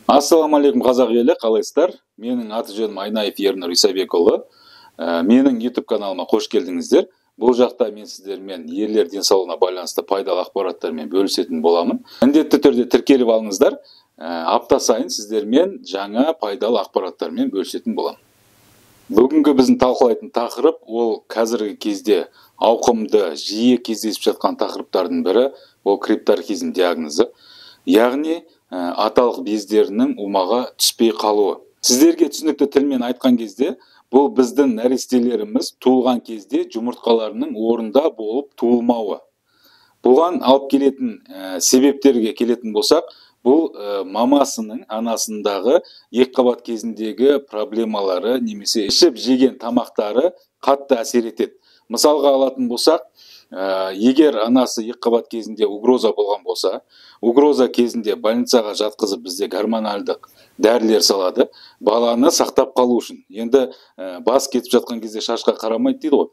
Ассалаумағалейкум, қазақ елі, қалайсыздар? Менің аты жөнім Айнаев Ернұр Исабекұлы. Менің YouTube каналыма қош келдіңіздер. Бұл жақта мен сіздермен ерлер денсаулығына байланысты пайдалы ақпараттармен бөлісетін боламын. Міндетті түрде тіркеліп алыңыздар. Апта сайын сіздермен жаңа пайдалы ақпараттармен бөлісетін боламын. Бүгінгі біздің талқылайтын тақырып, ол қазіргі кезде ауқымды, жиі кездесіп жатқан тақырыптардың бірі, ол крипторхизм диагнозы. Яғни аталық бездерінің умаға түспей қалуы. Сіздерге түсінікті тілмен айтқан кезде, бұл біздің нәрестелеріміз туылған кезде жұмыртқаларының орында болып туылмауы. Бұған алып келетін себептерге келетін болсақ, бұл мамасының, анасындағы екіқабат кезіндегі проблемалары немесе ішіп жеген тамақтары қатты әсер етеді. Мысалға алатын болсақ, егер анасы екіқабат кезінде угроза болған болса, угроза кезінде больницаға жатқызып бізде гормоналдық дәрілер салады, баланы сақтап қалу үшін. Енді бас кетіп жатқан кезде шашқа қарамайды дейді ғой.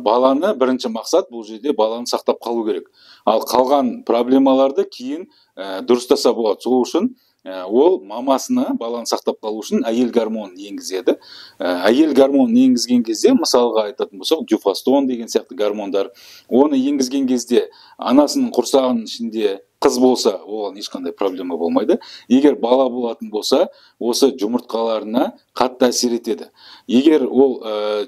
Баланы бірінші мақсат бұл жерде баланы сақтап қалу керек. Ал қалған проблемаларды кейін дұрыстаса болады. Сол үшін ол мамасына баланы сақтап қалу үшін әйел гормонын енгізеді. Әйел гормонын енгізген кезде, мысалға айтатын болсақ, дюфастон деген сияқты гормондар, оны енгізген кезде анасының құрсағының ішінде қыз болса, оған ешқандай проблема болмайды. Егер бала болатын болса, осы жұмыртқаларына қатты әсер етеді. Егер ол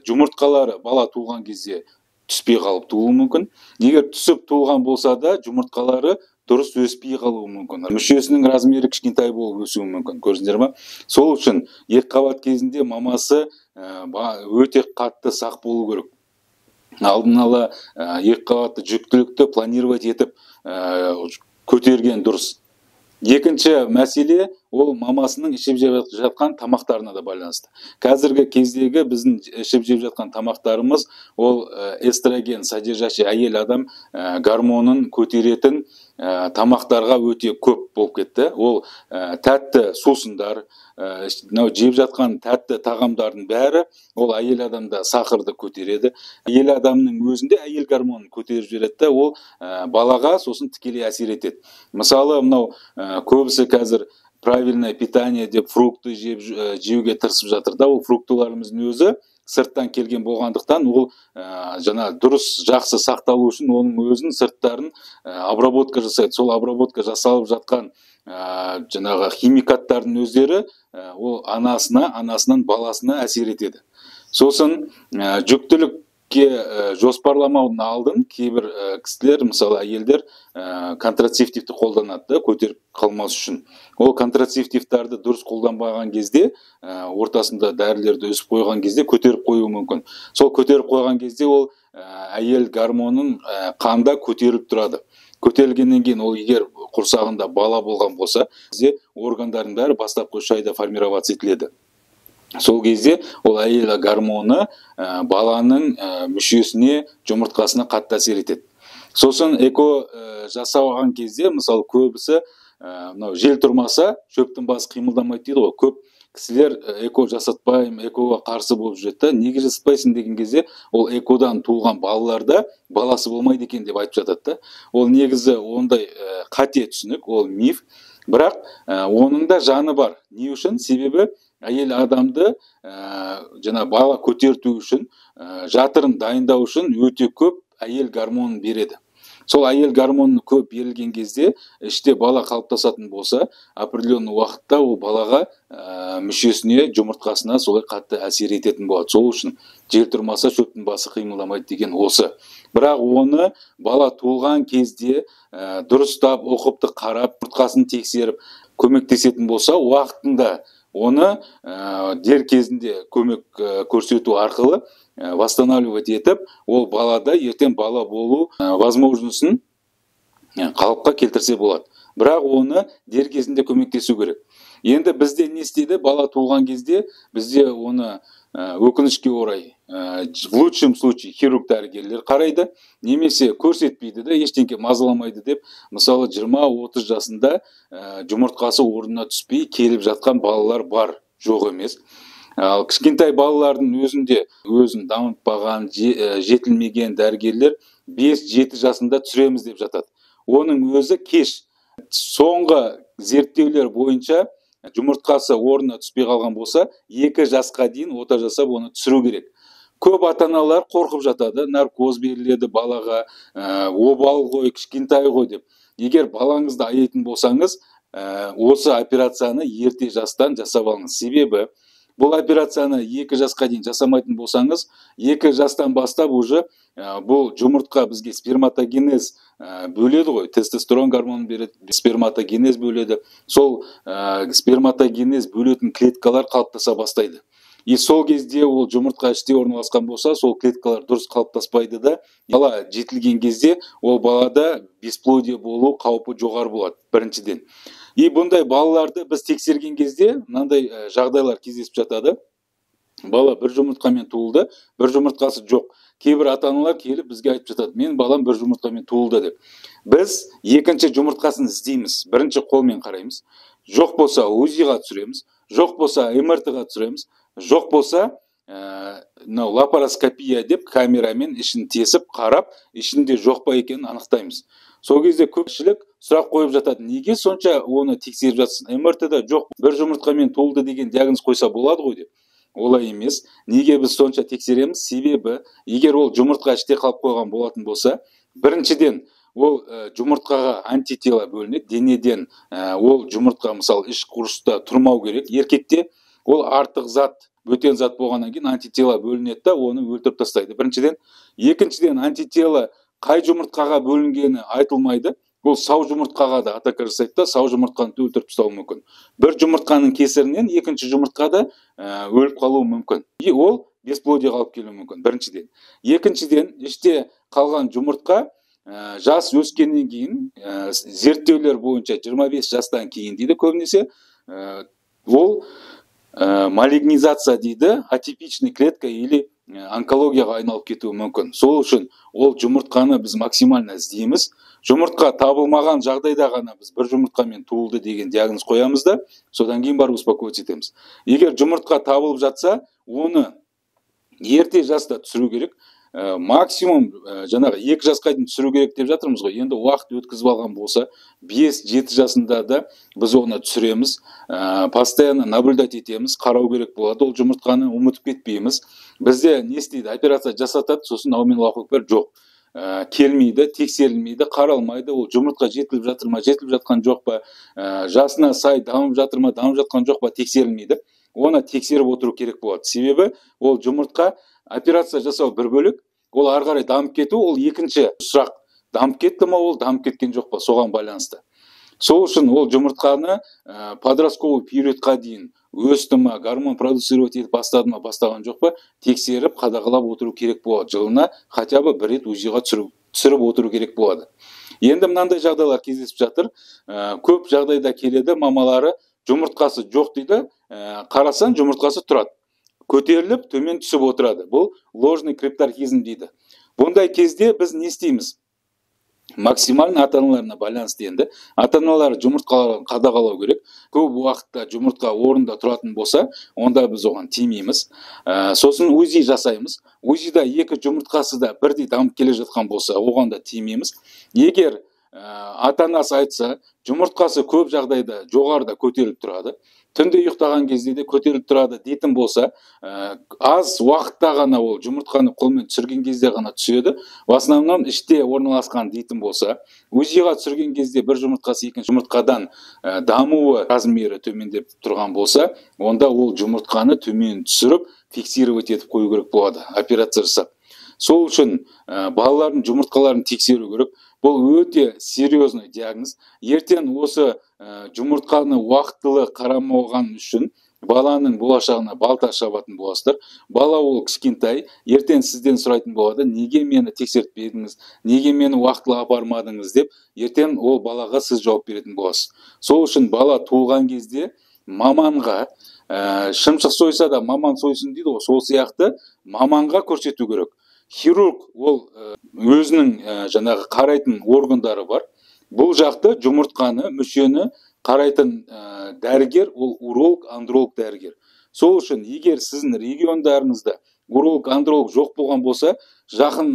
жұмыртқалары бала туған кезде түспей қалып туылуы мүмкін. Егер түсіп туылған болса да, жұмыртқалары дұрыс өспей қалуы мүмкін. Мүшесінің размері кішкентай болып өсуі мүмкін. Көрдіңіздер ма? Сол үшін екіқабат кезінде мамасы өте қатты сақ болу керек. Алдын ала екіқабатты жүктілікті планировать етіп көтерген дұрыс. Екінші мәселе, ол мамасының ішіп жеп жатқан тамақтарына да байланысты. Қазіргі кездегі біздің ішіп жеп жатқан тамақтарымыз, ол эстроген содержащий әйел адам гормонын көтеретін тамақтарға өте көп болып кетті. Ол тәтті сусындар, мынау жеп жатқан тәтті тағамдардың бәрі, ол әйел адамда сахарды көтереді. Әйел адамның өзінде әйел гормонын көтеріп жібереді де, ол балаға сосын тікелей әсер етеді. Мысалы, мынау көбісі қазір правильное питание деп фрукты жеуге тырысып жатыр да, ол фруктыларымыздың өзі сырттан келген болғандықтан, ол жаңа дұрыс жақсы сақталу үшін оның өзінің сырттарын обработка жасайды. Сол обработка жасалып жатқан жаңағы химикаттардың өздері ол анасына, анасынан баласына әсер етеді. Сосын жүктілікке жоспарламаудың алдын кейбір кісілер, мысалы әйелдер, контрацептивті қолданады да, көтеріп қалмас үшін. Ол контрацептивтарды дұрыс қолданбаған кезде, ортасында дәрілерді үзіп қойған кезде көтеріп қоюы мүмкін. Сол көтеріп қойған кезде ол әйел гормонын қанда көтеріліп тұрады. Көтерілгеннен кейін ол егер құрсағында бала болған болса, бізде органдардың бәрі бастапқы 3 айда формироваться етіледі. Сол кезде ол әйел гормоны баланың мүшесіне, жұмыртқасына қатты әсер етеді. Сосын эко жасалған кезде, мысалы, көбісі мынау жел тұрмаса, шөптің басы қимылдамайды дейді ғой. Көп кісілер эко жасатпаймын, экоға қарсы болып жүреді да. Неге жасатпайсың деген кезде, ол экодан туылған балаларда баласы болмайды екен деп айтып жатады да. Ол негізі ондай қате түсінік, ол миф. Бірақ оның да жаны бар. Не үшін? Себебі әйел адамды жаңа бала көтерту үшін, жатырын дайындау үшін өте көп әйел гормонын береді. Сол әйел гормонын көп берілген кезде іште бала қалыптасатын болса, определенный уақытта ол балаға мүшесіне, жұмыртқасына солай қатты әсер ететін болады. Сол үшін жел тұрмаса шөптің басы қимылдамайды деген осы. Бірақ оны бала туылған кезде дұрыстап, ұқыпты қарап, жұмыртқасын тексеріп, көмектесетін болса, уақытында оны дер кезінде көмек көрсету арқылы восстанавливать етіп, ол балада ертең бала болу возможностін қалыпқа келтірсе болады. Бірақ оны дер кезінде көмектесу керек. Енді бізде не істейді? Бала туылған кезде бізде оны өкінішке орай, в лучшем случае хирург дәрігерлер қарайды, немесе көрсетпейді де, ештеңке мазаламайды деп, мысалы, 20-30 жасында жұмыртқасы орнына түспей келіп жатқан балалар бар, жоқ емес. Ал кішкентай балалардың өзінде өзін дамытпаған, жетілмеген дәрігерлер 5-7 жасында түсіреміз деп жатады. Оның өзі кеш. Соңғы зерттеулер бойынша Жұмыртқасы орнына түспей қалған болса, 2 жасқа дейін ота жасап оны түсіру керек. Көп ата-аналар қорқып жатады, наркоз беріледі балаға, обал ғой, кішкентай ғой деп. Егер балаңызды аяйтын болсаңыз, осы операцияны ерте жастан жасап алыңыз. Себебі бұл операцияны 2 жасқа дейін жасамайтын болсаңыз, 2 жастан бастап уже бұл жұмыртқа бізге сперматогенез бөледі ғой, тестостерон гормонын береді, сперматогенез бөледі. Сол сперматогенез бөлетін клеткалар қалыптаса бастайды. И сол кезде ол жұмыртқа іште орналасқан болса, сол клеткалар дұрыс қалыптаспайды да, бала жетілген кезде ол балада бесплодие болу қаупі жоғары болады, біріншіден. И бұндай балаларды біз тексерген кезде мынандай жағдайлар кездесіп жатады. Бала бір жұмыртқамен туылды, бір жұмыртқасы жоқ. Кейбір ата-аналар келіп бізге айтып жатады, мен балам бір жұмыртқамен туылды деп. Біз екінші жұмыртқасын іздейміз, бірінші қолмен қараймыз. Жоқ болса УЗИ-ға түсіреміз, жоқ болса МРТ-ға түсіреміз, жоқ болса мынау лапароскопия деп камерамен ішін тесіп қарап, ішінде жоқ па екенін анықтаймыз. Сол кезде көпшілік сұрақ қойып жатады, неге сонша оны тексеріп жатсың, МРТ-да жоқ, бір жұмыртқамен туылды деген диагноз қойса болады ғой деп. Олай емес. Неге біз сонша тексереміз? Себебі егер ол жұмыртқа іште қалып қойған болатын болса, біріншіден ол жұмыртқаға антитела бөлінеді, денеден ол жұмыртқа мысалы іш құрышта тұрмау керек, еркекте ол артық зат, бөтен зат болғаннан кейін антитела бөлінеді да оны өлтіріп тастайды. Біріншіден. Екіншіден, антитела қай жұмыртқаға бөлінгені айтылмайды. Ол сау жұмыртқаға да атака жасайды да, сау жұмыртқаны өлтіріп тастауы мүмкін. Бір жұмыртқаның кесірінен екінші жұмыртқа да өліп қалуы мүмкін. И ол бесплодиеға алып келуі мүмкін, біріншіден. Екіншіден, іште қалған жұмыртқа жас өскеннен кейін, зерттеулер бойынша 25 жастан кейін дейді көбінесе, ол малигнизация дейді, атипичный клетка или онкологияға айналып кетуі мүмкін. Сол үшін ол жұмыртқаны біз максимально іздейміз. Жұмыртқа табылмаған жағдайда ғана біз бір жұмыртқамен туылды деген диагноз қоямыз да, содан кейін барып успокоить етеміз. Егер жұмыртқа табылып жатса, оны ерте жаста түсіру керек. Максимум жаңағы 2 жасқа дейін түсіру керек деп жатырмыз ғой. Енді уақыт өткізіп алған болса, 5-7 жасында да біз оны түсіреміз, постоянно наблюдать етеміз, қарау керек болады. Ол жұмыртқаны ұмытып кетпейміз. Бізде не істейді? Операция жасатады, сосын әумин Аллаху акбар жоқ. Келмейді, тексерілмейді, қаралмайды. Ол жұмыртқа жетіліп жатыр ма, жетіліп жатқан жоқ па, жасына сай дамып жатыр ма, дамып жатқан жоқ па, тексерілмейді. Оны тексеріп отыру керек болады. Себебі ол жұмыртқа операция жасау бір бөлік, ол ары қарай дамып кету, ол екінші сұрақ. Дамып кетті ма ол, дамып кеткен жоқ па, соған байланысты. Сол үшін ол жұмыртқаны подростковый периодқа дейін өсті ма, гормон продуцировать етіп бастады ма, бастаған жоқ па, тексеріп, қадағалап отыру керек болады. Жылына хотя бы бір рет УЗИ-ға түсіріп отыру керек болады. Енді мынандай жағдайлар кездесіп жатыр. Көп жағдайда келеді, мамалары жұмыртқасы жоқ дейді, қарасаң жұмыртқасы тұрады. Көтеріліп, төмен түсіп отырады. Бұл ложный крипторхизм дейді. Бұндай кезде біз не істейміз? Максимально ата-аналарына байланысты енді. Ата-аналары жұмыртқаларын қадағалау керек. Көп уақытта жұмыртқа орнында тұратын болса, онда біз оған тимейміз. Сосын УЗИ жасаймыз. УЗИда екі жұмыртқасы да бірдей дамып келе жатқан болса, оған да тимейміз. Егер ата-анасы айтса, жұмыртқасы көп жағдайда жоғарыда көтеріліп тұрады, түнде ұйықтаған кезде де көтеріліп тұрады дейтін болса, аз уақытта ғана ол жұмыртқаны қолмен түсірген кезде ғана түседі. В основном іште орналасқан дейтін болса, УЗИ-ға түсірген кезде бір жұмыртқасы екінші жұмыртқадан дамуы размері төмендеп тұрған болса, онда ол жұмыртқаны төмен түсіріп, фиксировать етіп қою керек болады, операция жасап. Сол үшін балалардың жұмыртқаларын тексеру керек. Бұл өте серьезный диагноз. Ертең осы жұмыртқаны уақытылы қарамаған үшін баланың болашағына балта шабатын боласыздар. Бала ол кішкентай, ертең сізден сұрайтын болады, неге мені тексертпедіңіз, неге мені уақытылы апармадыңыз деп, ертең ол балаға сіз жауап беретін боласыз. Сол үшін бала туылған кезде маманға, шымшық сойса да маман сойсын дейді ғой, сол сияқты маманға көрсету керек. Хирург ол өзінің жаңағы қарайтын органдары бар. Бұл жақты жұмыртқаны, мүшені қарайтын дәрігер ол уролог, андролог дәрігер. Сол үшін егер сіздің региондарыңызда уролог, андролог жоқ болған болса, жақын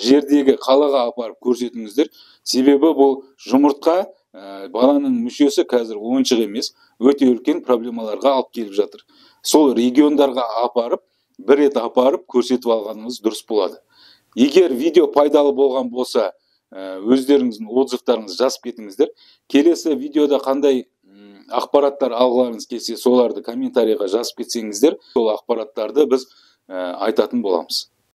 жердегі қалаға апарып көрсетіңіздер. Себебі бұл жұмыртқа Баланың мүшесі қазір ойыншық емес, өте үлкен проблемаларға алып келіп жатыр. Сол региондарға апарып, бір рет апарып көрсетіп алғаныңыз дұрыс болады. Егер видео пайдалы болған болса, өздеріңіздің отзывтарыңызды жазып кетіңіздер. Келесі видеода қандай ақпараттар алғыларыңыз келсе, соларды комментарийға жазып кетсеңіздер, сол ақпараттарды біз айтатын боламыз.